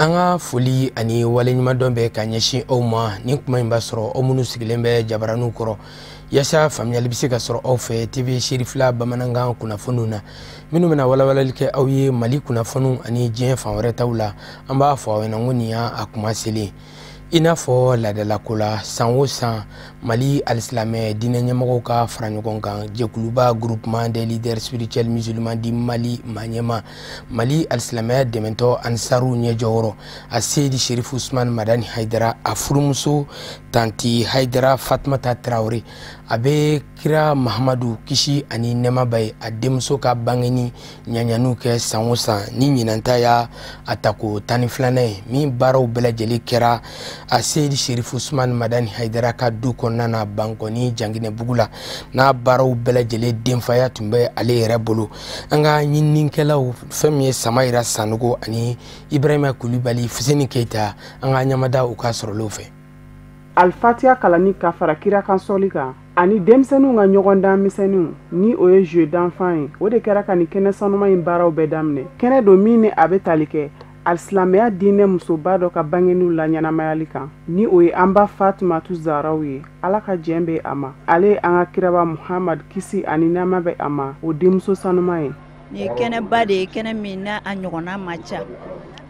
An ka foli ani waleɲumandɔn bɛ ka ɲɛsin aw ma. Nin kuma in b'a sɔrɔ aw minnu sigilen bɛ jabaraninw kɔrɔ, yaasa faamuyali bɛ se ka sɔrɔ aw fɛ TV Serifila bamanankan kunnafoniw na, minnu bɛna walawalali kɛ aw ye Mali kunnafoniw ani diɲɛ fan wɛrɛ taw la. An b'a fɔ aw ɲɛna ko nin y'a kuma selen. I n'a fɔ laadalako la, san o san Mali alisilamɛ diinɛ ɲɛmɔgɔw ka fara ɲɔgɔn kan jɛkuluba Groupement des leaders spirituels musulmans du Mali maa ɲɛma, Mali alisilamɛya dɛmɛtɔ Ansaru ɲɛjɔyɔrɔ, a Seyidi Sherifu Usman Madani Hayidara, a furumuso tanti Hayidara Fatumata Tarawele, a bɛ kira Mahamadu kisi ani nɛɛma ba ye, a denmuso ka bangeni ɲaɲaniw kɛ san o san. Ni ɲinanta y'a a tako 12nan ye, min baaraw bɛɛ lajɛlen kɛra a Seyidi Sherifu Usman Madani Hayidara ka du kɔnɔna na Bankɔni Janginɛbugu la, n'a baaraw bɛɛ lajɛlen denfaya tun bɛ ale yɛrɛ bolo. An ka ɲininikɛlaw, fɛn min ye Samayira Sanogo ani Ibrahima Kulibali, Fuseni Keyita, an ka ɲamada u ka sɔrɔlenw fɛ. Alifatiya kalanni ka fara kira kan sɔli kan ani denmisɛnninw ka ɲɔgɔndan misɛnninw, ni o ye jeu d'enfant ye, o de kɛra ka nin kɛnɛ sanuma in baaraw bɛɛ daminɛ. Kɛnɛ don min ni a bɛ tali kɛ alisilamɛya diinɛ musoba dɔ ka bangeniw la ɲɛnamayali kan, ni o ye an ba Fatumatu Zaraw ye, Ala ka jɛn bɛ a ma. Ale ye an ka kiraba Muhamad, kisi ani nɛɛma bɛ a ma, o denmuso sanuma ye. Nin ye kɛnɛba de ye, kɛnɛ min n'a a ɲɔgɔnna ma ca.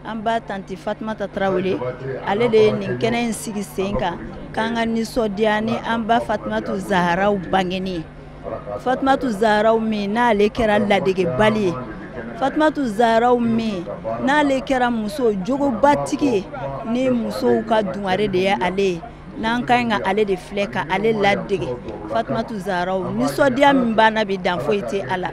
An ba tanti Fatumata Tarawele, ale de ye nin kɛnɛ in sigi sen kan k'an ka nisɔndiya ni an ba Fatumatu Zaharaw bangeni ye. Fatumatu Zaharaw min n'ale kɛra ladegebali ye, Fatumatu Zaharaw min n'ale kɛra muso jogobatigi ye, ni musow ka dungare de ye ale ye, n'an ka ɲi ka ale de filɛ ka ale ladege. Fatumatu Zaharaw, nisɔndiya min b'an na bi, dan foyi tɛ a la.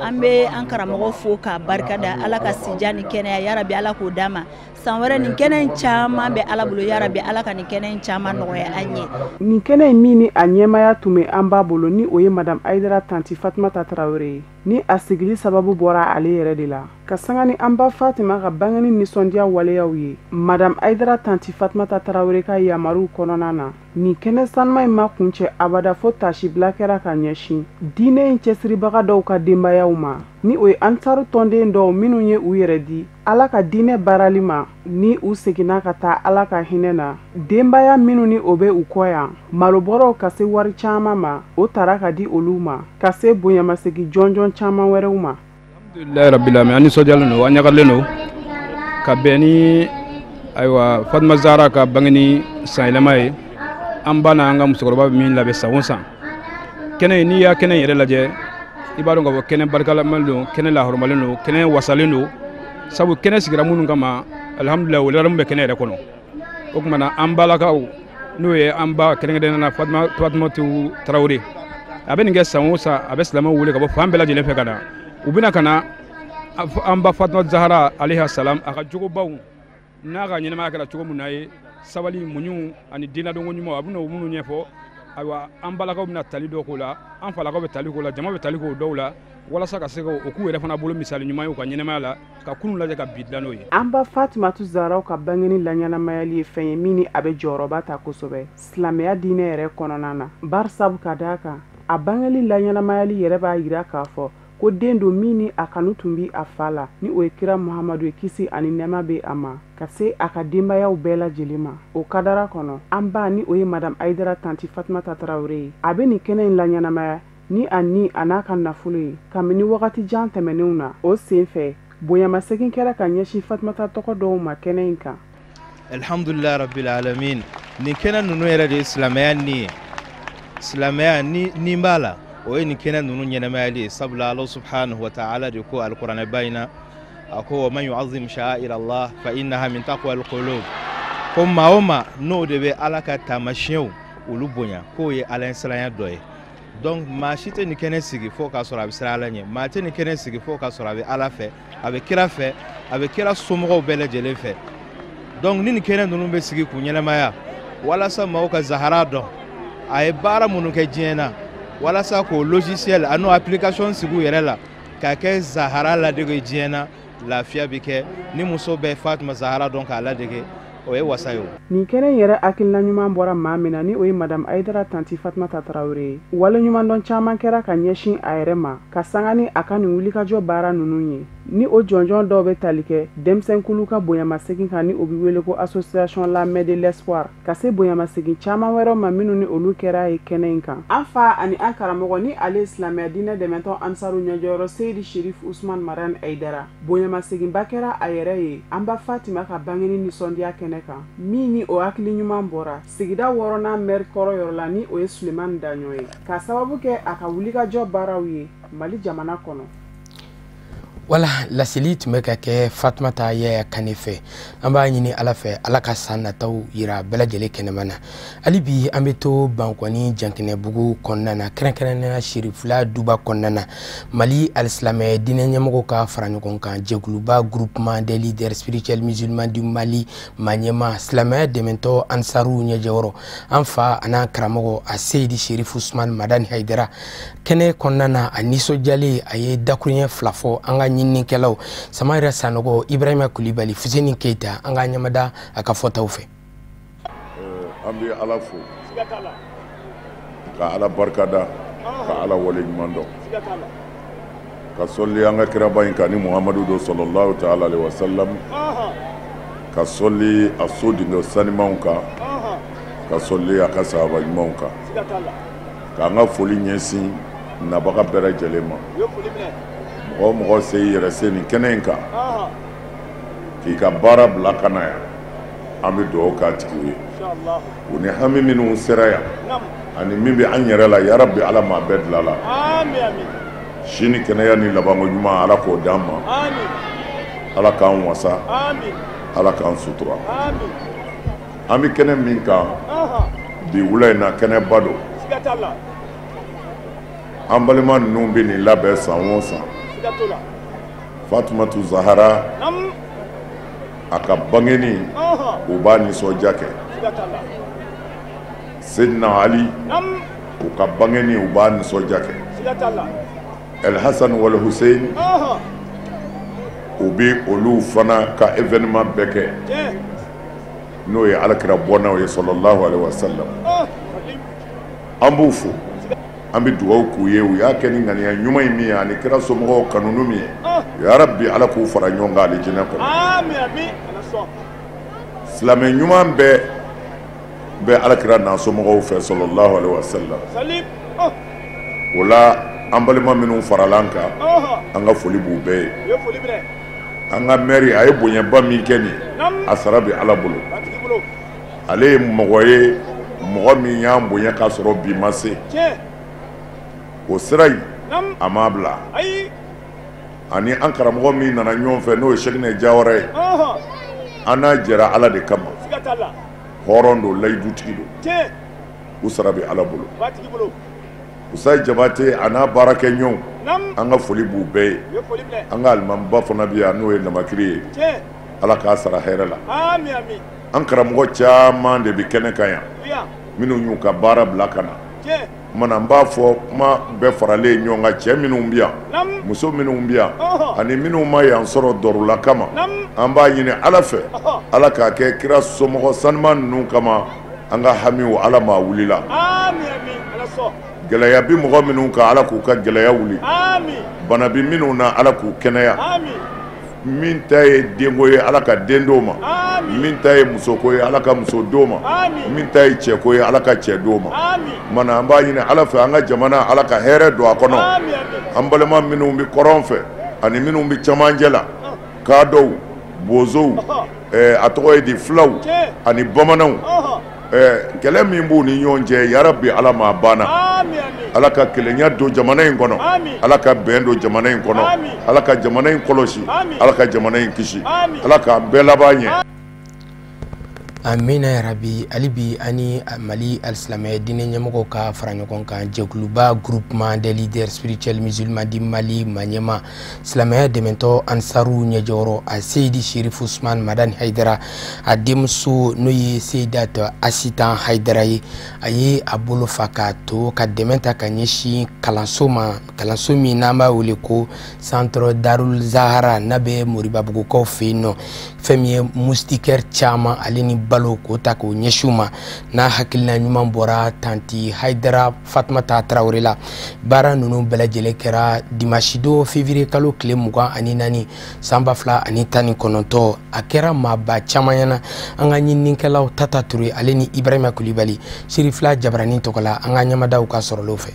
An bɛ an karamɔgɔ fo k'a barikada. Ala ka sija ni kɛnɛya, yarabi Ala k'o d'a ma. San wɛrɛ nin kɛnɛ in caman bɛ Ala bolo, yarabi Ala ka nin kɛnɛ in caman nɔgɔya an ye. Nin kɛnɛ in min ni a ɲɛmaya tun bɛ an ba bolo, ni o ye Madame Hayidara tanti Fatumata Tarawele ye, ni a sigili sababu bɔra ale yɛrɛ de la ka sanga ni an ba Fatima ka bangeni nisɔndiya waleyaw ye, Madame Hayidara tanti Fatumata Tarawele ka yamaruw kɔnɔna na. Nin kɛnɛ sanuma in ma kuncɛ abada fo tasibila kɛra ka ɲɛsin diinɛ in cɛsiribaga dɔw ka denbayaw ma, ni o ye Ansaru tɔnden dɔw minnu ye u yɛrɛ di Ala ka diinɛ baarali ma, ni u seginna ka taa Ala ka hinɛ na. Denbaya minnu ni o bɛ u kɔ yan, malobɔrɔw ka se wari caman ma, o tara ka di olu ma, ka se bonyamasegin jɔnjɔn caman wɛrɛw ma. Alhamdulilayi rabbil alamin. An nisɔndiyalen don, an ɲagalen don ka bɛn ni ayiwa Fatima Zahara ka bangeni sanyɛlɛma ye. An ba n'an ka musokɔrɔba bɛ min labɛn san o san, kɛnɛ in, n'i y'a kɛnɛ in yɛrɛ lajɛ, i b'a dɔn k'a fɔ kɛnɛ barikama don, kɛnɛ lahɔrɔmalen don, kɛnɛ wasalen don, sabu kɛnɛ sigira minnu kama, alihamudulilayi, o ladamu bɛ kɛnɛ yɛrɛ kɔnɔ. O tuma na, an balakaw, n'o ye an ba kɛrɛnkɛrɛnnenya la Fatumatu Tarawele, a bɛ nin kɛ san o san. A bɛ silamɛw wele ka bɔ fan bɛɛ lajɛlen fɛ ka na. U bɛna ka na an ba Fatumata Zahara alayhi salam, a ka jogobaw n'a ka ɲɛnamaya kɛra cogo min na ye, sabali, muɲu ani denladonko ɲuman, a bɛna o minnu ɲɛfɔ. Ayiwa, an balakaw bɛna tali dɔ k'o la, an falakaw bɛ tali k'o la, jama bɛ tali k'o dɔw la, walasa ka se ka o k'u yɛrɛ fana bolo misali ɲuman ye u ka ɲɛnamaya la, ka kunun lajɛ ka bi dilan n'o ye. An ba Fatumatu Zaharaw ka bangeni laɲɛnamayali ye fɛn ye min ni a bɛ jɔyɔrɔba ta kosɛbɛ silamɛya diinɛ yɛrɛ kɔnɔna na, barisabu ka d'a kan a bangeli laɲɛnamayali yɛrɛ b'a yira k'a fɔ ko den don min ni a kanu tun bi a fa la, ni o ye kira Muhamadu ye, kisi ani nɛɛma bɛ a ma, ka se a ka denbayaw bɛɛ lajɛlen ma. O kadara kɔnɔ, an ba, ni o ye Madame Hayidara tanti Fatumata Tarawele ye, a bɛ nin kɛnɛ in laɲɛnamaya ni a ni a n'a ka nafolo ye kabini wagati jan tɛmɛnenw na. O sen fɛ, bonyamasegin kɛra ka ɲɛsin Fatumata tɔgɔ dɔw ma kɛnɛ in kan. Alhamdulilayi rabbil alamin. Nin kɛnɛ ninnu yɛrɛ de ye silamɛya ni ye. Silamɛya ni nin b'a la, o ye nin kɛnɛ ninnu ɲɛnɛmayali ye, sabula Ala subhanahu wa ta'ala de ko alikuranɛba in na, a ko: wa man yu'azzim sha'air Allah fa innaha min taqwa alqulub. Ko maa o maa n'o de bɛ Ala ka taamasiyɛnw olu bonya, k'o ye Ala ɲɛsiranya dɔ ye. Donc maa si tɛ nin kɛnɛ sigi fo k'a sɔrɔ a bɛ siran Ala ɲɛ. Maa tɛ nin kɛnɛ sigi fo k'a sɔrɔ a bɛ Ala fɛ, a bɛ kira fɛ, a bɛ kira somɔgɔw bɛɛ lajɛlen fɛ. Donc ni nin kɛnɛ ninnu bɛ sigi k'u ɲɛnamaya walasa maaw ka Zahara dɔn, a ye baara minnu kɛ diɲɛ na, walasa k'o logiciel a n'o application sigi u yɛrɛ la k'a kɛ Zahara ladege diɲɛ na, lafiya bɛ kɛ ni muso bɛ Fatima Zahara dɔn k'a ladege. O ye wasa ye. O Nin kɛnɛ in yɛrɛ hakilina ɲuman bɔra maa min na, ni o ye Madame Ayidara Tanti Fatumata Tarawele ye. Wale ɲumandɔn caman kɛra ka ɲɛsin a yɛrɛ ma ka sanga ni a ka nin wulikajɔ baara ninnu ye, ni o jɔnjɔn dɔw bɛ tali kɛ denmisɛnkulu ka bonyamasegin kan, ni o bɛ wele ko Association La Main de l'Espoir, ka se bonyamasegin caman wɛrɛw ma minnu ni olu kɛra ye kɛnɛ in kan. An fa ani an karamɔgɔ, ni ale ye silamɛya diinɛ dɛmɛtɔn Ansaru ɲɛjɔyɔrɔ, Seyidi Sherif Usman Maran Ayidara, bonyamasegинba kɛra a yɛrɛ ye an ba Fatima ka bangeni nisɔndiya kɛnɛ kan, min ni o hakili ɲuman bɔra sigida 6nan mɛri kɔrɔ yɔrɔ la, ni o ye Sulemani Daɲɔ ye, k'a sababu kɛ a ka wulikajɔ baaraw ye Mali jamana kɔnɔ. Wala laseli tun bɛ ka kɛ Fatumata Yaya Kane fɛ. An b'a ɲini Ala fɛ, Ala ka san nataw yira bɛɛ lajɛlen kɛnɛma na. Hali bi an bɛ to Bankɔni Jankinɛbugu kɔnɔna na, kɛrɛnkɛrɛnnenya Sirifila duba kɔnɔna na. Mali alisilamɛ diinɛ ɲɛmɔgɔw ka fara ɲɔgɔn kan jɛkuluba Groupement des leaders spirituels musulmans du Mali maa ɲɛma, silamɛya dɛmɛtɔ Ansaru ɲɛjɛyɔrɔ, an fa an'an karamɔgɔ a Seyidi Sherif Usman Madani Hayidara, kɛnɛ kɔnɔna na, a nisɔndiyalen, a ye dakuruɲɛ 2 fɔ an ka ɲininikɛlaw Samayira Sanogo, Ibrahima Kulibali, Fuseni Keita. An ka ɲamada a ka fɔtaw fɛ. An bɛ Ala fo ka Ala barikada, ka Ala wale ɲuman dɔn, ka sɔli an ka kiraba in kan ni Muhamadu don sallallahu ta'ala alaihi wa sallam, ka sɔli a so dindo sanimanw kan, ka sɔli a ka sahaba ɲumanw kan, k'an ka foli ɲɛsin nabaga bɛɛ lajɛlen ma. Mɔgɔ o mɔgɔ se i yɛrɛ se nin kɛnɛ in kan k'i ka baara bila ka na yan, an bɛ dugawu k'a tigiw ye. U ni hami minnu sera yan ani min bɛ an yɛrɛ la, yarabi Ala m'a bɛɛ dilan la. Si ni kɛnɛya ni labanko ɲuman, Ala k'o d'an ma. Ala k'an wasa, Ala k'an sutura. An bɛ kɛnɛ min kan bi wula in na, kɛnɛba don. An balima ninnu bɛ nin labɛn san o san. Fatumatu Zahara a ka bangeni, u b'a nisɔndiya kɛ. Seydina Ali u ka bangeni, u b'a nisɔndiya kɛ. El Hassan wal Hussein, u bɛ olu fana ka événement bɛɛ kɛ, n'o ye alakira bɔnnaw ye sallallahu alaihi wa sallam. An b'u fo, an bɛ dugawu k'u ye. U y'a kɛ ni ŋaniya ɲuman ye min ye ani kira somɔgɔw kanunu min ye, yarabi Ala k'u fara ɲɔgɔn kan alijinɛ kɔnɔ. Silamɛ ɲuman bɛɛ bɛ alakira n'a somɔgɔw fɛ sallallahu alaihi wa sallam. O la, an balima minnu farala an kan, an ka foli b'u bɛɛ ye. An ka mɛri a ye bonyaba min kɛ nin, a sara bɛ Ala bolo. Ale ye mɔgɔ ye, mɔgɔ min y'an bonya k'a sɔrɔ bi ma se. O sira in a m'a bila. Ani an karamɔgɔ min nana ɲɔgɔn fɛ, n'o ye Sɛkinɛ Jawara ye, an n'a jɛra Ala de kama. Hɔrɔn don, layidutigi don, u sara bɛ Ala bolo. Usayi Jabate a n'a baarakɛɲɔgɔnw, an ka foli b'u bɛɛ ye. An ka alimamiba fana bɛ yan, n'o ye Namakiri ye, Ala k'a sara hɛrɛ la. An karamɔgɔ caman de bɛ kɛnɛ kan yan minnu y'u ka baara bila ka na. Kumana n b'a fɔ, kuma bɛɛ faralen ɲɔgɔn kan, cɛ minnu bɛ yan, muso minnu bɛ yan, ani minnu ma yan sɔrɔ dɔrɔla kama, an b'a ɲini Ala fɛ, Ala k'a kɛ kira somɔgɔ sanuman ninnu kama, an ka hamiw Ala m'a wulila. Gɛlɛya bi mɔgɔ minnu kan, Ala k'u ka gɛlɛya wuli. Bana bi minnu na, Ala k'u kɛnɛya. Min ta ye denko ye, Ala ka den d'o ma. Min ta ye musoko ye, Ala ka muso d'o ma. Min ta ye cɛko ye, Ala ka cɛ d'o ma. Mana an b'a ɲini Ala fɛ, an ka jamana, Ala ka hɛrɛ don a kɔnɔ. An balima minnu bɛ kɔrɔn fɛ ani minnu bɛ cɛmancɛ la, kadɔw, bozow, a tɔgɔ ye di, fulaw ani bamananw, kɛlɛ min b'u ni ɲɔgɔn cɛ, yarabi Ala m'a banna. Ala ka kelenya don jamana in kɔnɔ, Ala ka bɛn don jamana in kɔnɔ, Ala ka jamana in kɔlɔsi, Ala ka jamana in kisi, Ala k'an bɛɛ laban ɲɛ. Amina yarabi. Hali bi ani Mali alisilamɛ diinɛ ɲɛmɔgɔw ka fara ɲɔgɔn kan jɛkuluba Groupement des leaders spirituels musulmans du Mali maa ɲɛma, silamɛya dɛmɛtɔ Ansaru ɲɛjɔyɔrɔ a Seyidi Sherif Usman Madani Hayidara, a denmuso n'o ye Seyidat Asitan Hayidara ye, a ye a bolo fa k'a to ka dɛmɛ ta ka ɲɛsin kalanso ma, kalanso min n'an b'a wele ko Centre Darul Zahara, n'a bɛ Moribabugukaw fɛ yen nɔ. Fɛn min ye moustiquaire caman ale ni balo k'o ta k'o ɲɛsin u ma, n'a hakilina ɲuman bɔra tanti Hayidara Fatumata Tarawele la. Baara ninnu bɛɛ lajɛlen kɛra dimanche don février kalo tile 24 san 2019. A kɛra maaba caman ɲɛna. An ka ɲininikɛlaw Tata Ture ale ni Ibrahima Kulibali Sirifila Jabaranin tɔgɔ la, an ka ɲɛmadaw ka sɔrɔlenw fɛ.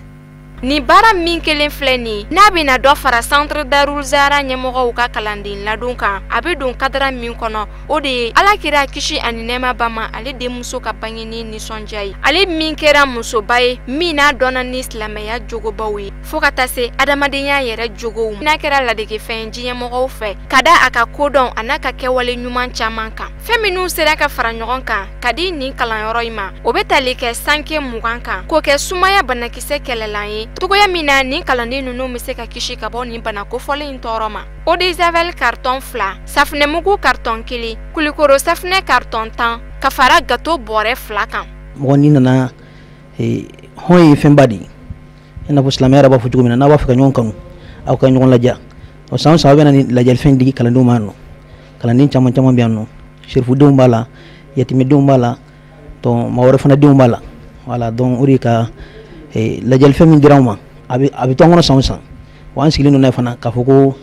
Nin baara min kelen filɛ nin, n'a bɛna dɔ fara Centre Darul Zahra ɲɛmɔgɔw ka kalanden ladon kan, a bɛ don cadre min kɔnɔ, o de ye Ala kira kisi ani nɛɛma ba ma, ale denmuso ka bangeni nisɔndiya ye. Ale min kɛra musoba ye min n'a dɔnna ni silamɛya jogobaw ye fo ka taa se adamadenya yɛrɛ jogow, n'a kɛra ladegefɛn diɲɛmɔgɔw fɛ ka da a ka kodɔn a n'a ka kɛwale ɲuman caman kan. Fɛn minnu sera ka fara ɲɔgɔn kan ka di nin kalanyɔrɔ in ma, o bɛ tali kɛ sanke 20 kan, k'o kɛ sumaya banakisɛ kɛlɛlan ye, togoya min na nin kalanden ninnu bɛ se ka kisi ka bɔ nin bana kofɔlen in tɔɔrɔ ma. Eau de javel carton 2, safunɛmugu carton 1, kulikoro safunɛ carton 10, ka fara gâteau bɔrɛ 2 kan. Mɔgɔ n'i nana, hɔn ye fɛnba de ye, i n'a fɔ silamɛya yɛrɛ b'a fɔ cogo min na, n'a b'a fɛ ka ɲɔgɔn kanu, aw ka ɲɔgɔn ladiya. San o san aw bɛ na ni lajɛlifɛn digi kalandenw ma yan nɔ. Kalanden caman caman bɛ yan nɔ, serifudenw b'a la, yatimɛdenw b'a la, donc maa wɛrɛ fana denw b'a la. Voilà, donc o de ka lajɛlifɛn min dira anw ma, a bɛ to an kɔnɔ san o san. Wa an sigilen don n'a ye fana k'a fɔ ko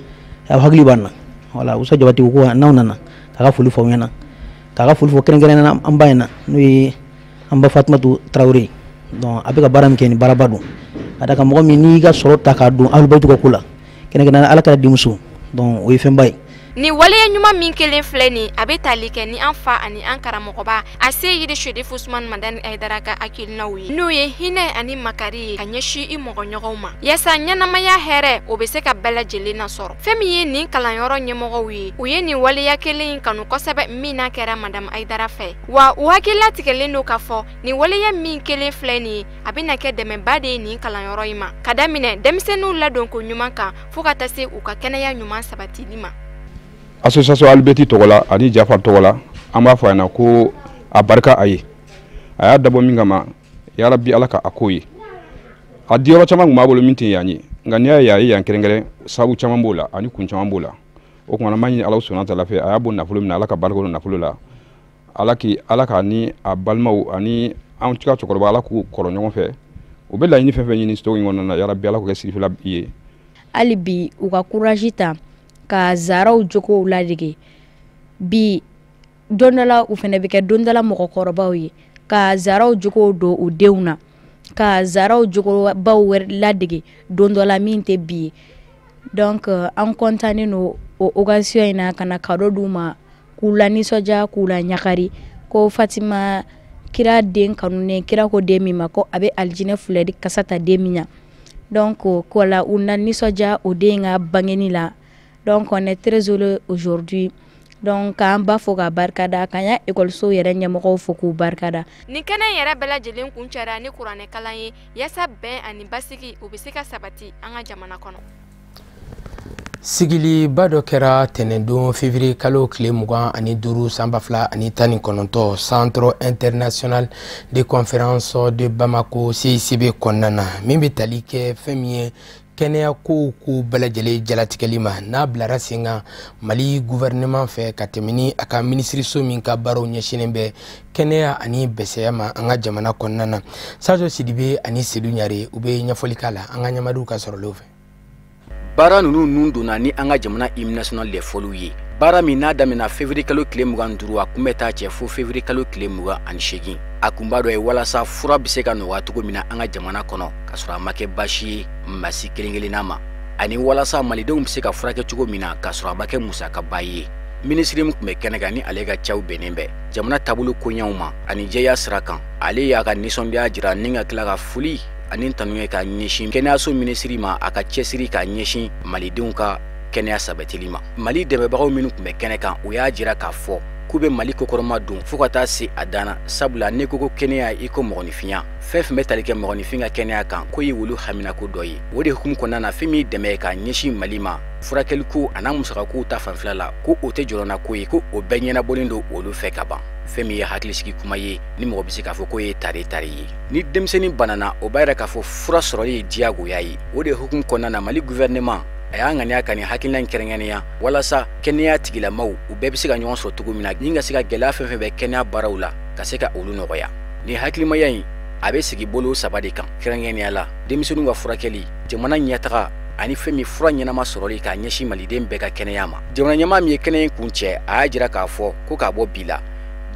aw hakili b'an na. Voilà, Usa Jabate ko n'aw nana k'a ka foli fɔ aw ɲɛna, k'a ka foli fɔ kɛrɛnkɛrɛnnenya la an ba ɲɛna, n'o ye an ba Fatumatu Tarawele. Donc a bɛ ka baara min kɛ, nin baaraba don. Ka d'a kan mɔgɔ min n'i ka sɔrɔ ta k'a don Ahlul ka ko la, kɛrɛnkɛrɛnnenya la Ala kɛra denmuso, donc o ye fɛnba ye. Nin waleya ɲuman min kelen filɛ nin, a bɛ tali kɛ ni an fa ani an karamɔgɔba a Seyidi Sherif Usman Madani Hayidara ka hakilinaw ye, n'o ye hinɛ ani makari ye ka ɲɛsin i mɔgɔ ɲɔgɔnw ma, yaasa ɲɛnamaya hɛrɛ o bɛ se ka bɛɛ lajɛlen nasɔrɔ. Fɛn min ye nin kalanyɔrɔ ɲɛmɔgɔw ye, u ye nin waleya kelen in kanu kosɛbɛ min n'a kɛra Madame Hayidara fɛ, wa u hakilila tigɛlen don k'a fɔ nin waleya min kelen filɛ nin ye, a bɛna kɛ dɛmɛba de ye nin kalanyɔrɔ in ma, ka daminɛ denmisɛnninw ladonko ɲuman kan fo ka taa se u ka kɛnɛya ɲuman sabatili ma. Association Alibeti tɔgɔ la ani Jafar tɔgɔ la, an b'a fɔ a ɲɛna ko a barika a ye. A y'a dabɔ min kama, yarabi Ala ka a ko ye. A diyɔrɔ caman tun b'a bolo min tɛ yan ye, nka n'i y'a ye a ye yan kɛrɛnkɛrɛn, sababu caman b'o la ani kun caman b'o la. O tuma na an b'a ɲini Ala subahana taala fɛ, a y'a bɔ nafolo min na, Ala ka barika don nafolo la. Ala k'a ni a balimaw ani an ka cɛkɔrɔba, Ala k'u kɔrɔ ɲɔgɔn fɛ. U bɛ laɲini fɛn fɛn ɲini sogo in kɔnɔna na, yarabi Ala k'o kɛ sirifila ye. Hali bi u ka courage ta ka zaraw jogow ladege. Bi don dɔ la u fana bɛ kɛ don dɔ la mɔgɔkɔrɔbaw ye, ka zaraw jogow don u denw na, ka zaraw jogobaw ladege don dɔ la min tɛ bi ye. Donc an kɔntannen don o occasion in na ka na cadeau d'u ma, k'u la nisɔndiya, k'u la ɲagari, ko Fatima kira den kanunen, kira ko den min ma ko a bɛ alijinɛ filɛli kasa ta den min na. Donc ko la u na nisɔndiya o den ka bangeni la. Donc on est très heureux aujourd'hui. Donc k'an ba fo k'a barikada, k'an ya ekɔliso yɛrɛ ɲɛmɔgɔw fo k'u barikada. Nin kɛnɛ in yɛrɛ bɛɛ lajɛlen kun cɛra ni kuranɛ kalan ye, yaasa bɛn ani basigi o bɛ se ka sabati an ka jamana kɔnɔ. Sigiliba dɔ kɛra tɛnɛndon février kalo tile 25 san 2019 Centre international de conférence de Bamako CICB kɔnɔna na, min bɛ tali kɛ fɛn min ye kɛnɛya kow ko bɛɛ lajɛlen jalatigɛli ma, n'a bilara sen kan Mali gouvernement fɛ ka tɛmɛ ni a ka minisiriso min ka baaraw ɲɛsinnen bɛ kɛnɛya ani bɛsɛya ma an ka jamana kɔnɔna na. Sajo Sidibe ani Sedu Ɲare, u bɛ ɲɛfɔli k'a la an ka ɲɛmaduw ka sɔrɔlenw fɛ. Baara ninnu nun donna ni an ka jamana hymne national de fɔliw ye. Baara min n'a daminɛna février kalo tile 25, a kun bɛ taa cɛ fo février kalo tile 28. A kunba dɔ ye walasa fura bɛ se ka nɔgɔya cogo min na an ka jamana kɔnɔ, ka sɔrɔ a ma kɛ baasi ye maa si kelen kelenna ma, ani walasa malidenw bɛ se ka furakɛ cogo min na ka sɔrɔ a ma kɛ musakaba ye. Minisiri min tun bɛ kɛnɛ kan ni ale ka caw bɛnnen bɛ jamana taabolo koɲɛw ma ani jɛya sira kan, ale y'a ka nisɔndiya jira ni ka tila ka foli ani tanu ye ka ɲɛsin kɛnɛyaso minisiri ma a ka cɛsiri ka ɲɛsin malidenw ka kɛnɛya sabatili ma. Mali dɛmɛbagaw minnu tun bɛ kɛnɛ kan, u y'a jira k'a fɔ k'u bɛ Mali kokɔrɔma don fo ka taa se a dan na, sabula n'i ko ko kɛnɛya i ko mɔgɔninfinya, fɛn fɛn bɛ tali kɛ mɔgɔninfin ka kɛnɛya kan, k'o ye wulu haminako dɔ ye. O de hukumu kɔnɔna na, fɛn min dɛmɛ ye ka ɲɛsin Mali ma furakɛliko a n'a musakakow ta fanfɛla la, ko o tɛ jɔrɔnako ye, ko o bɛɛ ɲɛnabɔlen don olu fɛ ka ban. Fɛn min ye hakilisigi kuma ye ni mɔgɔ bɛ se k'a fɔ k'o ye tare tare ye. Ni denmisɛnnin banana, o b'a yira k'a fɔ fura sɔrɔli ye diyagoya ye. O de hukumu kɔnɔna na, Mali gouvernement A y'a ŋaniya ka nin hakilina in kɛrɛnkɛrɛnnenya walasa kɛnɛya tigilamaw u bɛɛ bɛ se ka ɲɔgɔn sɔrɔ cogo min na, ni ka se ka gɛlɛya fɛn fɛn bɛ kɛnɛya baaraw la ka se ka olu nɔgɔya. Nin hakilimaya in a bɛ sigi bolo 3 de kan, kɛrɛnkɛrɛnnenya la denmisɛnninw ka furakɛli, jamana ɲɛtaga ani fɛn min fura ɲɛnama sɔrɔli k'a ɲɛsin maliden bɛɛ ka kɛnɛya ma. Jamana ɲɛmaa min ye kɛnɛ in kun cɛ, a y'a jira k'a fɔ ko k'a bɔ bi la,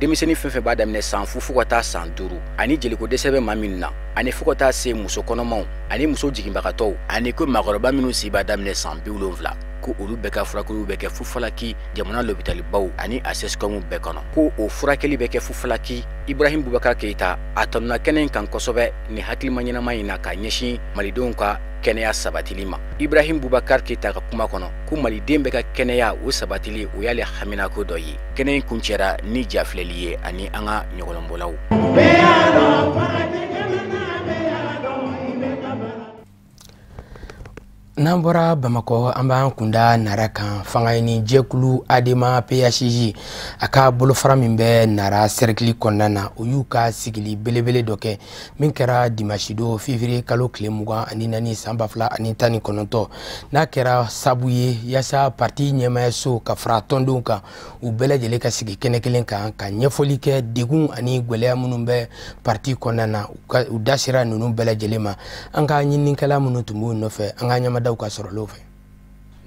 denmisɛnnin fɛn fɛn b'a daminɛ san 0 fo ka taa san 5, ani jeliko dɛsɛ bɛ maa minnu na, ani fo ka taa se muso kɔnɔmaw ani muso jiginbagatɔw, ani ko maakɔrɔba minnu si b'a daminɛ san 70, ko olu bɛɛ ka furakɛliw bɛ kɛ fufalaki jamana lopitalibaw ani a CSCOM bɛɛ kɔnɔ, ko o furakɛli bɛ kɛ fufalaki. Ibrahim Boubacar Keita a tanuna kɛnɛ in kan kosɛbɛ ni hakilima ɲɛnama in na k'a ɲɛsin malidenw ka kɛnɛya sabatili ma. Ibrahim Boubacar Keita ka kuma kɔnɔ ko maliden bɛɛ ka kɛnɛya o sabatili o y'ale haminako dɔ ye. Kɛnɛ in kuncɛra ni jafilɛli ye ani an ka ɲɔgɔlɔnbɔlaw. N'an bɔra Bamakɔ, an b'an kunda Nara kan. Fangaɲini jɛkulu ADEMA PHJ a ka bolofara min bɛ Nara cercle kɔnɔna na, o y'u ka sigili belebele dɔ kɛ min kɛra dimanche don février kalo tile 24 san 2019, n'a kɛra sabu ye yaasa parti ɲɛmaayaso ka fara tɔndenw kan, u bɛɛ lajɛlen ka sigi kɛnɛ kelen kan ka ɲɛfɔli kɛ degun ani gwɛlɛya minnu bɛ parti kɔnɔna na, u da sera ninnu bɛɛ lajɛlen ma. An ka ɲininikɛla minnu tun b'u nɔfɛ, an ka ɲɛmadaw ka sɔrɔlenw fɛ.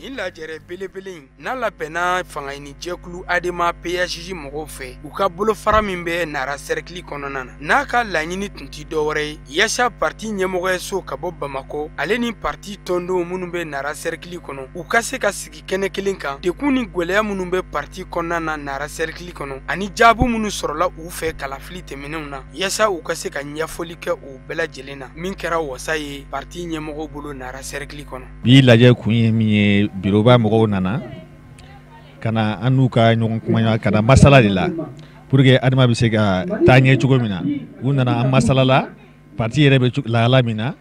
Nin lajɛrɛ belebele in n'a labɛnna fangaɲini jɛkulu ADEMA PHJ mɔgɔw fɛ, u ka bolofara min bɛ Nara cercle kɔnɔna na, n'a ka laɲini tun ti dɔwɛrɛ ye yaasa parti ɲɛmɔgɔyaso ka bɔ Bamakɔ, ale ni parti tɔndenw minnu bɛ Nara cercle kɔnɔ, u ka se ka sigi kɛnɛ kelen kan, dekun ni gwɛlɛya minnu bɛ parti kɔnɔna na Nara cercle kɔnɔ, ani jaabi minnu sɔrɔla u fɛ kalafili tɛmɛnenw na, yaasa u ka se ka ɲɛfɔli kɛ o bɛɛ lajɛlen na, min kɛra wasa ye parti ɲɛmɔgɔw bolo Nara cercle kɔnɔ. Bi lajɛ kun ye min ye, biroba mɔgɔw nana ka na an n'u ka ɲɔgɔn kumaɲɔgɔn ka na masala de la pour que ADEMA bɛ se ka taa ɲɛ cogo min na. U nana an masala la parti yɛrɛ bɛ lahala min na,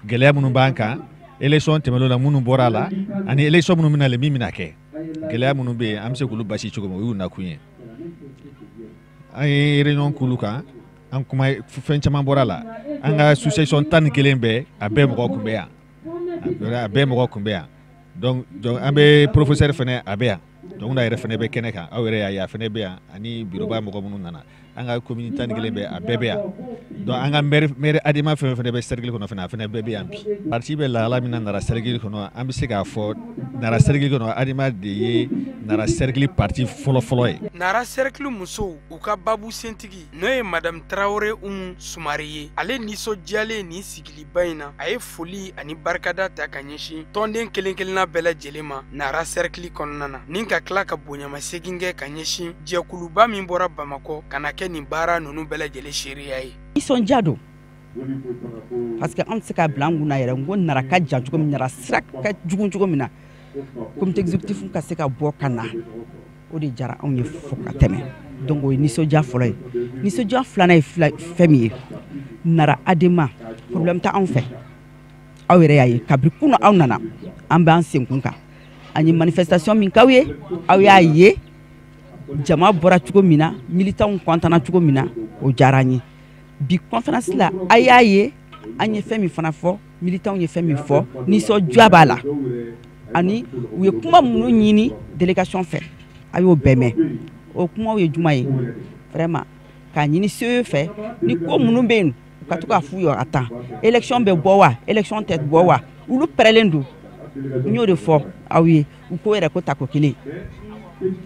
gɛlɛya minnu b'an kan, élection tɛmɛnenw na minnu bɔra a la, ani élection minnu bɛna min bɛna kɛ, gɛlɛya minnu bɛ yen an bɛ se k'olu basi cogo min, o y'u nakun ye. An ye réunion k'olu kan, an kuma fɛn caman bɔra a la. An ka sous-section 11 bɛɛ, a bɛɛ mɔgɔ tun bɛ yan, a bɛɛ mɔgɔ tun bɛ yan. Donc an bɛ professeur fɛnɛ a bɛ yan, donc n'a yɛrɛ fɛnɛ bɛ kɛnɛ kan, aw yɛrɛ y'a ye a fɛnɛ bɛ yan, ani bureauba mɔgɔ minnu nana, an ka commune 11 bɛɛ a bɛɛ bɛ yan. Donc an ka maire ADEMA fɛn fɛn bɛ cercle kɔnɔ fɛnɛ, a fɛnɛ bɛɛ bɛ yan bi. Parti bɛ lahala min na Nara cercle kɔnɔ, an bɛ se k'a fɔ Nara cercle kɔnɔ ADEMA de ye Nara cercle parti fɔlɔ-fɔlɔ ye. Nara cercle musow u ka babu sentigi n'o ye madame Traoré Umu Sumare ye, ale nisɔndiyalen nin sigiliba in na, a ye foli ani barikada ta ka ɲɛsin tɔnden kelen kelenna bɛɛ lajɛlen ma Nara cercle kɔnɔna na, ni ka tila ka bonyamasegin kɛ ka ɲɛsin jɛkuluba min bɔra Bamakɔ ka na kɛ nin baara ninnu bɛɛ lajɛlen seereya ye. Nisɔndiya don parce que an tɛ se k'a bila an kunna yɛrɛ, n ko Nara ka jan cogo min, Nara sira ka jugu cogo min na, comité exécutif ka se ka bɔ ka na, o de diyara anw ye fo ka tɛmɛ. Donc o ye nisɔndiya fɔlɔ ye. Nisɔndiya filanan ye fɛn min ye, Nara ADEMA problème tɛ anw fɛ. Aw yɛrɛ y'a ye kabini kunun aw nana, an b'an senkun kan, an ye manifestation min k'aw ye, aw y'a ye jama bɔra cogo min na, militants kɔntana cogo min na, o diyara an ye. Bi conférence la a y'a ye an ye fɛn min fana fɔ, militants ye fɛn min fɔ, nisɔndiya b'a la, ani u ye kuma minnu ɲini délégation fɛ, a y'o bɛɛ mɛn. O kumaw ye jumɛn ye? Vraiment k'a ɲini CE fɛ, ni ko minnu bɛ yen u ka to k'a f'u ye a temps, élection bɛ bɔ wa, élection tɛ bɔ wa, olu pɛrɛlen don. N y'o de fɔ aw ye, u ko yɛrɛ ko tako kelen,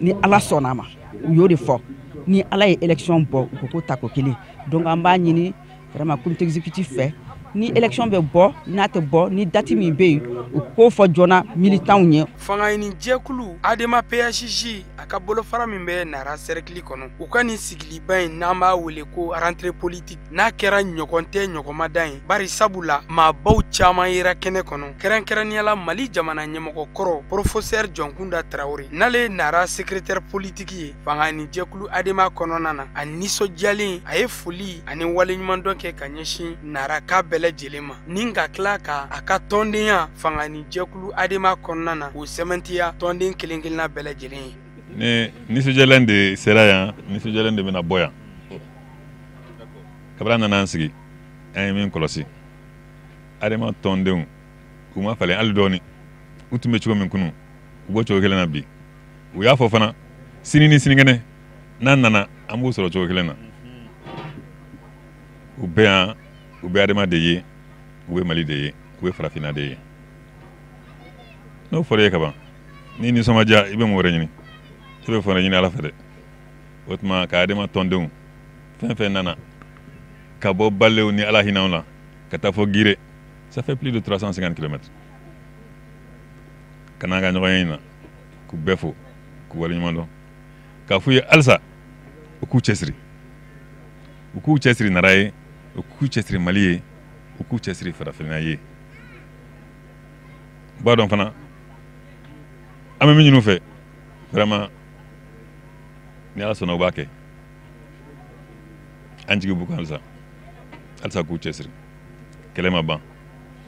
ni Ala sɔnna a ma, u y'o de fɔ, ni Ala ye élection bɔ, u ko tako kelen. Donc an b'a ɲini vraiment comité exécutif fɛ, ni élection bɛ bɔ n'a tɛ bɔ, ni date min bɛ yen, u k'o fɔ joona militants ye. Fangaɲini jɛkulu ADEMA PHJ a ka bolofara min bɛ Nara cercle kɔnɔ, u ka nin sigiliba in n'an b'a wele ko rentrée politique, n'a kɛra ɲɔgɔn tɛ ɲɔgɔnmadan ye, bari sabu la maabaw caman yera kɛnɛ kɔnɔ, kɛrɛnkɛrɛnnenya la Mali jamana ɲɛmɔgɔ kɔrɔ professeur Jɔnkunda Traoré, n'ale ye Nara secrétaire politique ye fangaɲini jɛkulu ADEMA kɔnɔna na, a nisɔndiyalen a ye foli ani waleɲumandɔn kɛ ka ɲɛsin Nara ka bɛɛ lajɛlen ma, ni ka tila ka a ka tɔndenya fangaɲini jɛkulu ADEMA kɔnɔna na k'o sɛmɛntiya tɔnden kelen kelenna bɛɛ lajɛlen ye. Ni nisɔndiyalen de sera yan, nisɔndiyalen de bɛna bɔ yan. Kabini an nana an sigi, an ye min kɔlɔsi, ADEMA tɔndenw u ma falen hali dɔɔni. U tun bɛ cogo min kunun, u b'o cogo kelen na bi. U y'a fɔ fana, sini ni sinikɛnɛ n'an nana, an b'u sɔrɔ cogo kelen na. U bɛ yan, u bɛ ADEMA de ye, u bɛ Mali de ye, u bɛ farafinna de ye. N'o fɔra e ye kaban, n'i nisɔn ma diya, i bɛ mun wɛrɛ ɲini? I bɛ fɛn wɛrɛ ɲini Ala fɛ dɛ. O tuma ka ADEMA tɔndenw fɛn fɛn nana ka bɔ Balew ni Ala hinɛw la ka taa fɔ Gire, ça fait plus de 350 kilomètres, ka n'an ka ɲɔgɔn ye in na, k'u bɛɛ fo, k'u waleɲuman dɔn, k'a f'u ye halisa u k'u cɛsiri, u k'u cɛsiri Nara ye, u k'u cɛsiri Mali ye, u k'u cɛsiri farafinna ye. U b'a dɔn fana an bɛ min ɲini u fɛ, vraiment ni Ala sɔnna u b'a kɛ. An jigi b'u kan halisa, halisa k'u cɛsiri. Kɛlɛ ma ban,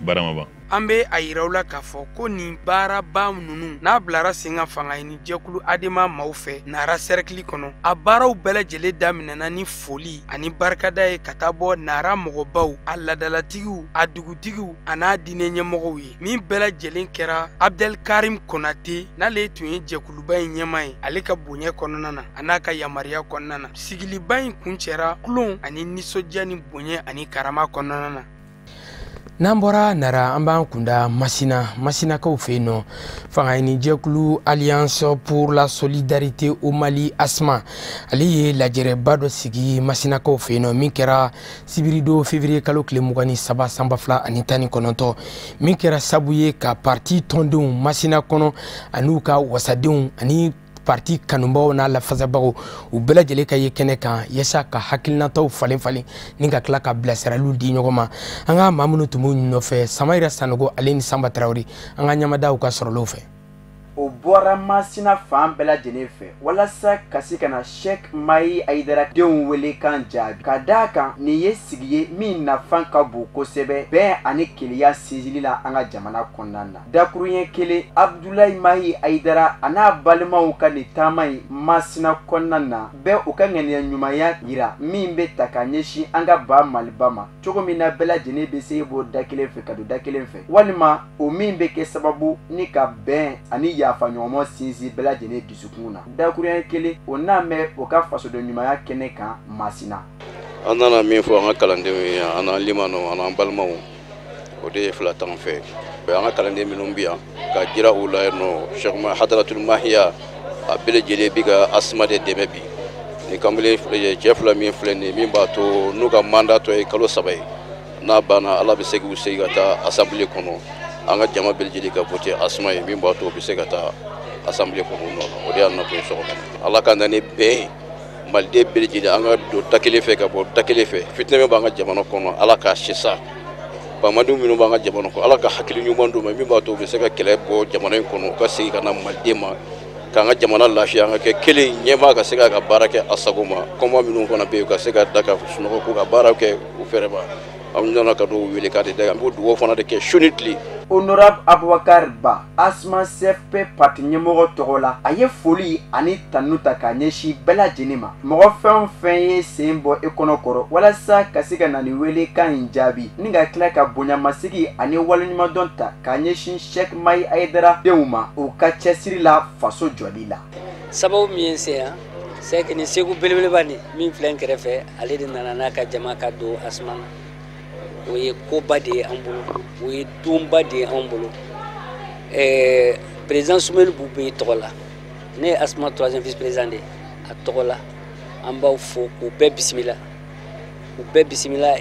baara ma ban. An bɛ a yira aw la k'a fɔ ko nin baaraba ninnu n'a bilara sen kan fanga ɲini jɛkulu ADEMA maaw fɛ Nara sɛrɛkili kɔnɔ, a baaraw bɛɛ lajɛlen daminɛna ni foli ani barikada ye ka taa bɔ Nara mɔgɔbaw, a ladalatigiw, a dugutigiw an'a diinɛ ɲɛmɔgɔw ye, min bɛɛ lajɛlen kɛra Abdel Karim Konate, n'ale tun ye jɛkuluba in ɲɛmaa ye, ale ka bonya kɔnɔna na a n'a ka yamaruya kɔnɔna na. Sigiliba in kuncɛra tulon ani nisɔndiya ni bonya ani karama kɔnɔna na. N'an bɔra Nara, an b'an kunda Masina, Masinakaw fɛ yen nɔ. Fanga ɲini jɛkulu Alliance pour la solidarité au Mali, ASMA, ale ye lajɛrɛba dɔ sigi Masinakaw fɛ yen nɔ, min kɛra sibiridon février kalo tile 23 san 2019, min kɛra sabu ye ka parti tɔndenw Masina kɔnɔ an'u ka wasadenw ani parti kanubaw n'a lafasabagaw, u bɛɛ lajɛlen ka ye kɛnɛ kan yaasa ka hakilinataw falen falen ni ka tila ka bilasiraliw di ɲɔgɔn ma. An ka maa minnu tun b'u nɔfɛ, Samayira Sanogo ale ni Sanba Tarawele, an ka ɲamadaw ka sɔrɔlenw fɛ. O bɔra Masina fan bɛɛ lajɛlen fɛ walasa ka se ka na Sheikh Mahi Aidara denw wele kan jaabi, ka d'a kan nin ye sigi ye min nafa ka bon kosɛbɛ bɛn ani kelenya sinsinni la an ka jamana kɔnɔna na. Dakuruɲɛ kelen, Abdoulaye Mahi Aidara a n'a balimaw ka nin taama in Masina kɔnɔna na bɛɛ u ka ŋaniya ɲumanya yira min bɛ ta ka ɲɛsin an ka ba Maliba ma, cogo min na bɛɛ lajɛlen bɛ se bɔ da kelen fɛ ka don da kelen fɛ, walima o min bɛ kɛ sababu ni ka bɛn ani yafa ɲɔgɔnma sinsin bɛɛ lajɛlen dusukun na. Dakuruɲɛ kelen, o n'a mɛn o ka fasoden ɲumanya kɛnɛ kan Masina. An nana min fɔ an ka kalandenw ye, an n'an limanaw, an n'an balimaw, o de ye fila t'an fɛ. An ka kalanden minnu bɛ yan ka jira u la yen nɔ, Cheikh Hadaratul Mahiya a bɛɛ lajɛlen bi ka ASMA de dɛmɛ bi. Ni kamalen cɛ fila min filɛ nin ye, min b'a to n'u ka mandat tɔ ye kalo 3 ye, n'a banna Ala bɛ se k'u segin ka taa assemblée kɔnɔ, an ka jama bɛɛ lajɛlen ka voter ASMA ye, min b'a to u bɛ se ka taa assemblée kɔnɔ u nɔ na. O de y'an nakun ye sɔgɔma. Ala ka na ni bɛn ye maliden bɛɛ lajɛlen, an ka don da kelen fɛ ka bɔ da kelen fɛ. Fitinɛ min b'an ka jamana kɔnɔ, Ala k'a sisa. Bamadenw minnu b'an ka jamana kɔnɔ, Ala ka hakili ɲuman d'u ma min b'a to u bɛ se ka kɛlɛ bɔ jamana in kɔnɔ, u ka segin ka na maliden ma, k'an ka jamana lafiya, an ka kɛ kelen, ɲɛmaa ka se k'a ka baara kɛ a sago ma. Kɔnba minnu fana bɛ yen, u ka se ka da ka sunɔgɔ k'u ka baara kɛ u fɛrɛ ma. An nana ka dɔw wele k'a de da, an b'o dugawu fana de kɛ su ni tile. Honorable Aboubacar Ba, ASMA CFP parti ɲɛmɔgɔ tɔgɔ la, a ye foli ani tanu ta k'a ɲɛsin bɛɛ lajɛlen ma. Mɔgɔ fɛn o fɛn ye sen bɔ e kɔnɔ kɔrɔ walasa ka se ka na nin welekan in jaabi, ni ka tila ka bonyamasigi ani waleɲumandɔn ta k'a ɲɛsin Sheikh Mahi Aidara denw ma u ka cɛsiri la faso jɔli la. Sababu min ye n se yan, c'est que nin Segu belebeleba nin min filɛ n kɛrɛfɛ, ale de nana n'a ka jama ka don ASMA na. O ye koba de ye an bolo, o ye donba de ye anw bolo. Président Soumeylou Boubèye tɔgɔ la, ne ye ASMA 3e vice président de ye, a tɔgɔ la an b'aw fo k'u bɛɛ bisimila, k'u bɛɛ bisimila.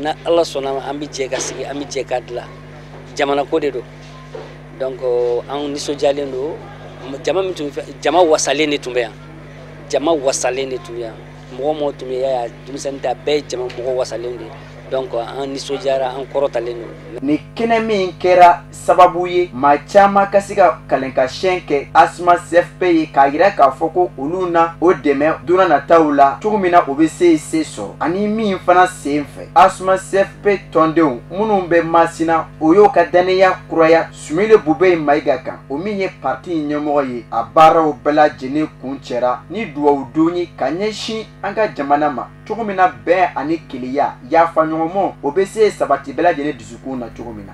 Na Ala sɔnna ma, an bɛ jɛ ka sigi, an bɛ jɛ ka dilan, jamana ko de don. Donc an nisɔndiyalen don. Jama min tun fɛ, jama wasalen de tun bɛ yan, jama wasalen de tun bɛ yan. Mɔgɔ mɔgɔ tun bɛ yan, denmisɛnnin tɛ, a bɛɛ ye jama mɔgɔ wasalen de ye. Donc an nisɔndiyara, an kɔrɔtalen don. Nin kɛnɛ min kɛra sababu ye maa caman ka se ka kalenkasiyɛn kɛ ASMA CFP ye, k'a yira k'a fɔ ko olu na o dɛmɛ don nataw la cogo min na o bɛ se sɔrɔ, ani min fana sen fɛ ASMA CFP tɔndenw minnu bɛ Masina, o y'o ka dannaya kuraya Soumeylou Boubèye Maïga kan, o min ye parti in ɲɛmɔgɔ ye. A baaraw bɛɛ lajɛlen kuncɛra ni duwawu don ye ka ɲɛsin an ka jamana ma, cogo min na bɛn ani kelenya, yafa ɲɔgɔnmɔ, o bɛ se sabati bɛɛ lajɛlen dusukun na cogo min na.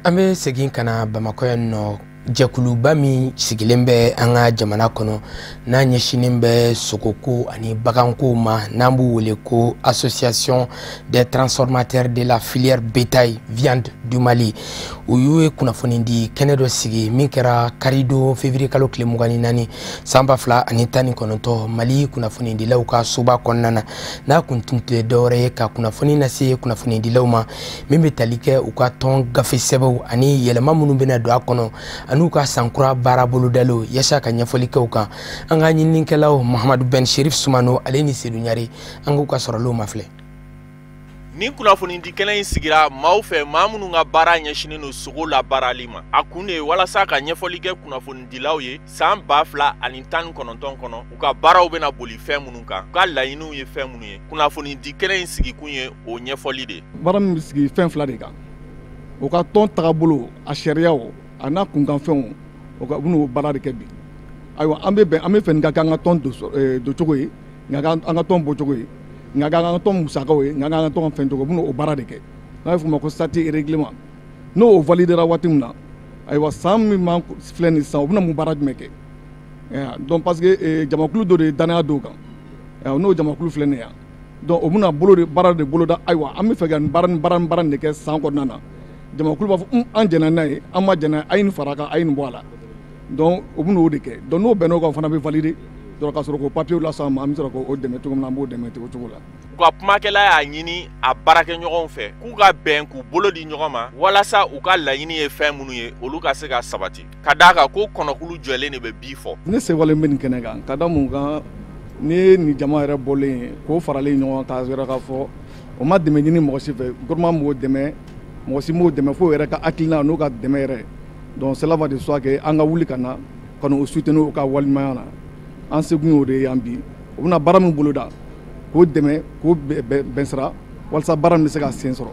An bɛ segin ka na Bamakɔ yan nɔ. Jɛkuluba min sigilen bɛ an ka jamana kɔnɔ, n'a ɲɛsinnen bɛ sogoko ani baganko ma, n'an b'u wele ko Association des transformateurs de la filière bétail viande du Mali, u y'u ye kunnafoni di kɛnɛ dɔ sigi min kɛra karidon février kalo tile 24 san 2019, Mali kunnafonidilaw ka soba kɔnɔna na. N'a kun tun tɛ dɔwɛrɛ ye ka kunnafoni lase kunnafonidilaw ma min bɛ tali kɛ u ka tɔn gafe sɛbɛnw ani yɛlɛma minnu bɛna don a kɔnɔ, ani ka sankura baara bolodaliw, yaasa ka ɲɛfɔli kɛ u kan. An ka ɲininikɛlaw Mahamadu Ben Sherif Sumano ale ni Sedu Ɲare, an k'u ka sɔrɔlenw mafilɛ. Nin kunnafonidi kɛnɛ in sigira maaw fɛ, maa minnu ka baara ɲɛsinnen don sogo labaarali ma. A kun de ye walasa ka ɲɛfɔli kɛ kunnafonidilaw ye san 2019 kɔnɔ, u ka baaraw bɛna boli fɛn minnu kan, u ka laɲiniw ye fɛn minnu ye. Kunnafonidi kɛnɛ in sigikun ye o ɲɛfɔli de ye. Baara min bɛ sigi fɛn fila de kan: u ka tɔn tagabolo, a sariyaw, a n'a kunkanfɛnw, o ka u bɛn'o baara de kɛ bi. Ayiwa, an bɛ bɛn, an bɛ fɛ nin ka kɛ an ka tɔn doncogo ye, nka an ka tɔn bɔcogo ye, nka an ka tɔn musakaw ye, nka an ka tɔn fɛn cogo, u bɛn'o baara de kɛ n'a bɛ f'o ma ko statut et règlement. N'o validera waati min na, ayiwa, san min b'an filɛ nin sisan, u bɛna mun baara jumɛn kɛ? Donc parce que jamakulu dɔ de ye danaya dɔw kan, n'o jamakulu filɛ nin ye yan, donc o bɛna bolo de baara de boloda. Ayiwa, an bɛ fɛ ka nin baara ni baara ni baara de kɛ san kɔnɔna na. Jamakulu b'a fɔ an jɛnna n'a ye, an ma jɛn, a ye nin fara a kan, a ye nin bɔ a la. Donc o bɛn'o de kɛ. Donc n'o bɛnn'o kan, o fana bɛ valider donc ka sɔrɔ k'o papier las'an ma. An bɛ sɔrɔ k'o dɛmɛ cogo min na, an b'o dɛmɛ o cogo la. U ka kumakɛla y'a ɲini a baarakɛɲɔgɔnw fɛ k'u ka bɛn, k'u bolo di ɲɔgɔn ma, walasa u ka laɲini ye fɛn minnu ye, olu ka se ka sabati, ka d'a kan ko kɔnɔkulu jɔlen de bɛ bi fɔ. Ne sewalen bɛ nin kɛnɛ kan ka da mun kan? Ni ye nin jama yɛrɛ bɔlen ye k'o faralen ɲɔgɔn kan, k'a yɛrɛ k'a fɔ o ma dɛmɛ ɲini mɔgɔ si fɛ, gouvernement m'o dɛmɛ, mɔgɔ si m'o dɛmɛ, fo yɛrɛ ka hakilina n'u ka dɛmɛ yɛrɛ. Donc cela va de soi que an ka wuli ka na ka n'o soutenir u ka walimaya na. An sekun y'o de ye yan bi. U bɛna baara min boloda, k'o dɛmɛ, k'o bɛn sira walasa baara min bɛ se ka sen sɔrɔ,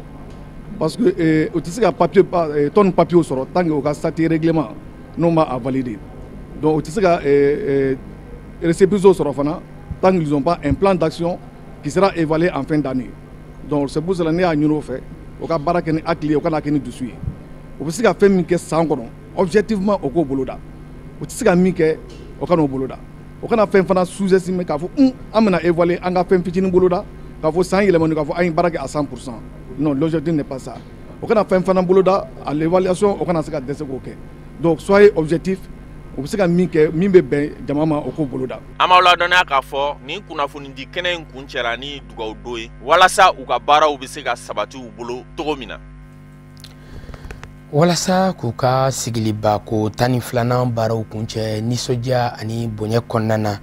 parce que u tɛ se ka papier tɔn papier sɔrɔ tant que u ka statut règlement n'o ma a valider. Donc u tɛ se ka récépissé sɔrɔ fana tant qu'ils n'ont pas un plan d'action qui sera évalué en fin d'année. Donc c'est pour cela ne y'a ɲini o fɛ, u ka baara kɛ ni hakili ye, u kana kɛ ni dusu ye. U bɛ se ka fɛn min kɛ san kɔnɔ objectivement, o k'o boloda. U tɛ se ka min kɛ, o kana o boloda. O kana fɛn fana sous-estimer k'a fɔ an bɛna évaluer, an ka fɛn fitinin boloda k'a fɔ san yɛlɛmani, k'a fɔ an ye baara kɛ à 100%. Non, l'objectif n'est pas ça. O kana fɛn fana boloda à l'évaluation, o kana se ka dɛsɛ k'o kɛ. Donc soyez objectif, u bɛ se ka min kɛ min bɛ bɛn jama ma, o k'o boloda. An b'aw ladɔnniya k'a fɔ nin kunnafonidi kɛnɛ in kun cɛra ni dugawu don ye, walasa u ka baaraw bɛ se ka sabati u bolo cogo min na. Walasa k'u ka sigiliba ko 12nan baaraw kuncɛ nisɔndiya ani bonya kɔnɔna na,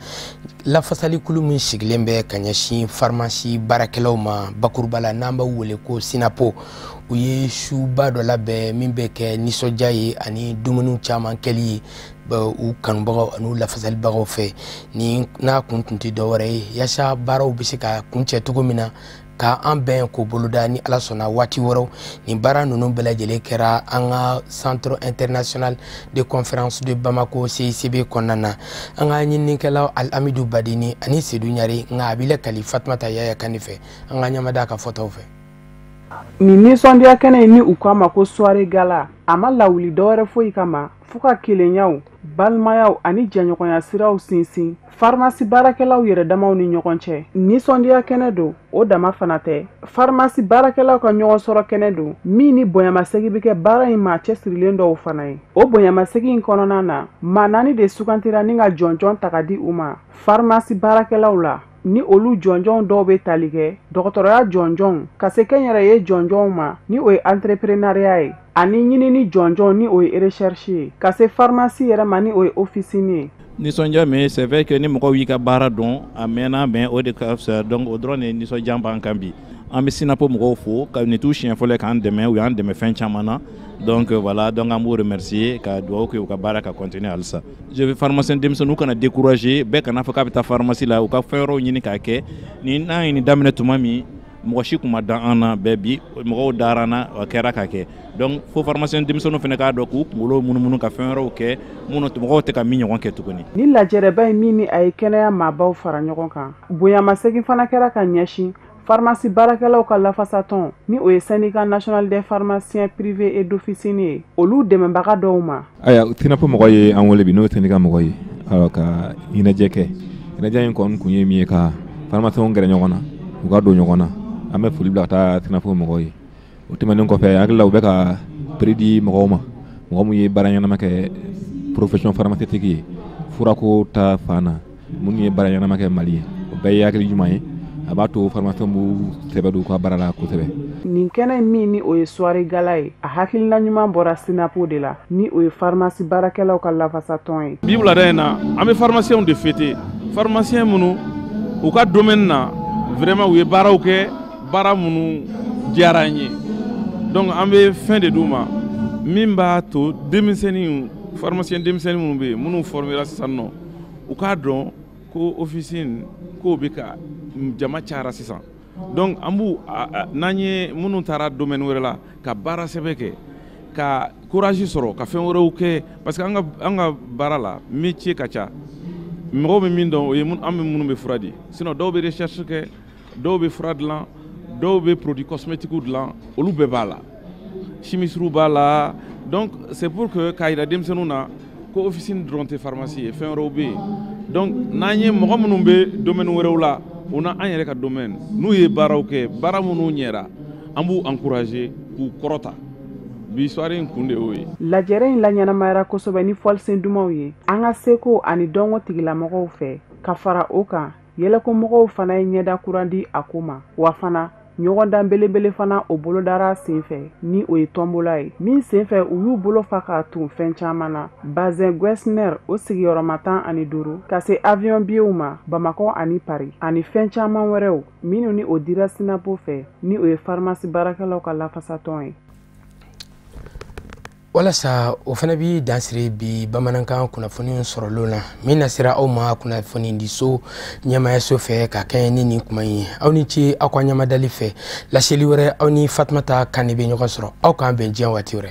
lafasalikulu min sigilen bɛ ka ɲɛsin farimasi baarakɛlaw ma bakuruba la, n'an b'u wele ko SYNAPO, u ye suba dɔ labɛn min bɛ kɛ nisɔndiya ye ani dumuniw caman kɛli ye u kanubagaw ani lafasalibagaw fɛ. Ni n'a kun tun tɛ dɔwɛrɛ ye, yaasa baaraw bɛ se ka kuncɛ cogo min na, ka an bɛn k'o boloda ni Ala sɔnna waati wɛrɛw. Nin baara ninnu bɛɛ lajɛlen kɛra an ka Centre international de conférence de Bamako, CICB kɔnɔna na. An ka ɲininikɛlaw Alamidu Badini ani Sedu Ɲare, nka a b'i lakali Fatumata Yaya Kane fɛ. An ka ɲamada ka fɔtaw fɛ. Nin nisɔndiya kɛnɛ in, ni u k'a ma ko soirée gala, a ma lawuli dɔwɛrɛ foyi kama fo ka kelenyaw, balimayaw ani jɛɲɔgɔnya siraw sinsin farimasi baarakɛlaw yɛrɛ damaw ni ɲɔgɔn cɛ. Nisɔndiya kɛnɛ don, o dama fana tɛ, farimasi baarakɛlaw ka ɲɔgɔn sɔrɔ kɛnɛ don min ni bonyamasegi bɛ kɛ baara in maa cɛsirilen dɔw fana ye. O bonyamasegi in kɔnɔna na, maa naani de sugantira ni ka jɔnjɔn ta ka di u ma farimasi baarakɛlaw la. Ni olu jɔnjɔn dɔw bɛ tali kɛ dɔgɔtɔrɔya jɔnjɔnw, ka se kɛnyɛrɛye jɔnjɔnw ma, ni o ye entrepreneuriat ye, ani ɲinini jɔnjɔn, ni o ye recherche ye, ka se pharmacie yɛrɛ ma, ni o ye officine ye. Nisɔndiya min, c'est vrai que ni mɔgɔw y'i ka baara dɔn a mɛnna, mais o de ka fisa. Donc o dɔrɔn de ye nisɔndiya b'an kan bi. An bɛ SYNAPO mɔgɔw fo ka nin t'u siɲɛ fɔlɔ k'an dɛmɛ, u y'an dɛmɛ fɛn caman na. Donc voilà, donc an b'u remercier ka dugawu kɛ u ka baara ka continuer halisa. Je vais pharmacien denmisɛnninw kana décourager, bɛɛ kana fɔ k'a bɛ taa pharmacie la, u ka fɛn wɛrɛw ɲini k'a kɛ. Ni n'an ye nin daminɛ tuma min, mɔgɔ si kun ma da an na bɛɛ, bi mɔgɔw dara an na, a kɛra ka kɛ. Donc fo pharmacien denmisɛnninw fana k'a dɔn k'u kunkolo munumunu ka fɛn wɛrɛw kɛ minnu mɔgɔw tɛ ka min ɲɔgɔn kɛ tuguni. Ni lajɛrɛba in min ni a ye kɛnɛya maabaw fara ɲɔgɔn kan, bonyamasegin fana kɛra ka ɲɛsin. Pharmacie baarakɛlaw ka lafasatɔn ni o ye syndicat national des pharmaciens privés et d'officine ye, olu dɛmɛbaga dɔw ma. Ayiwa, SYNAPO mɔgɔ ye an wele bi, n'o ye syndicat mɔgɔ ye, ka ɲɛnajɛ kɛ. Ɲɛnajɛ in kɔni kun ye min ye, ka pharmaciens gɛrɛ ɲɔgɔn na, u ka don ɲɔgɔn na. An bɛ foli bila ka taa SYNAPO mɔgɔw ye. O tɛmɛnen kɔfɛ, hakili la u bɛ ka prix di mɔgɔw ma, mɔgɔ min ye baara ɲɛnama kɛ profession pharmaceutique ye, furako ta fan na, minnu ye baara ɲɛnama kɛ Mali ye. O bɛɛ ye hakili ɲuman ye, a b'a to pharmacien b'u sɛbɛ don u ka baara la kosɛbɛ. Nin kɛnɛ min ni o ye soirée gala ye, a hakilina ɲuman bɔra SYNAPO de la, ni o ye pharmacie baarakɛlaw ka lafasatɔn ye. Bi wulada in na, an bɛ pharmaciens de fêter, pharmacien minnu u ka domaine na, vraiment u ye baaraw kɛ, baara minnu diyara an ye. Donc an bɛ fɛn de d'u ma min b'a to denmisɛnnin, pharmacien denmisɛnnin minnu bɛ yen, minnu formera sisan nɔ, u k'a dɔn ko officine k'o bɛ ka jama cayara sisan. Donc an b'u, n'an ye minnu taara domaine wɛrɛ la ka baara sɛbɛ kɛ, ka courage sɔrɔ ka fɛn wɛrɛw kɛ, parce que an ka baara la métier ka ca. Mɔgɔw bɛ min dɔn, o ye an bɛ minnu bɛ fura di, sinon dɔw bɛ recherche kɛ, dɔw bɛ fura dilan, dɔw bɛ produit cosmétique dilan, olu bɛɛ b'a la, chimiste b'a la. Donc c'est pour que k'a yira denmisɛnninw na ko officine dɔrɔn tɛ pharmacie ye, fɛn wɛrɛw bɛ yen. Donc n'an ye mɔgɔ minnu bɛ domaine wɛrɛw la, o na an yɛrɛ ka domaine, n'u ye baaraw kɛ, baara minnu ɲɛra, an b'u encourager k'u kɔrɔta. Bi soirée in kun de y'o ye. Lajɛrɛ in laɲɛnamayara kosɛbɛ ni fɔlisen dumanw ye an ka seko ani dɔnko tigilamɔgɔw fɛ. Ka fara o kan, yɛlɛkomɔgɔw fana ye ɲɛda kuran di a ko ma. Wa fana, ɲɔgɔndan belebele fana o bolodara sen fɛ, ni o ye tɔnbola ye min senfɛ u y'u bolo fa k'a tun fɛn caman na, bazin Getzner o sigiyɔrɔma 15, ka se avion biyew ma Bamakɔ ani Paris, ani fɛn caman wɛrɛw minnu ni o dira SYNAPO fɛ, ni o ye pharmacie baarakɛlaw ka lafasatɔn ye. Walasa o fana bi dansiri bi bamanankan kunnafoni sɔrɔlen na min na sera aw ma kunnafoni diso ɲɛmaayaso fɛ ka kɛɲɛ ni nin kuma in ye. Aw ni ce aw ka ɲamadali fɛ. Laseli wɛrɛ, aw ni Fatumata Kane bɛ ɲɔgɔn sɔrɔ. Aw k'an bɛn diɲɛ waati wɛrɛ.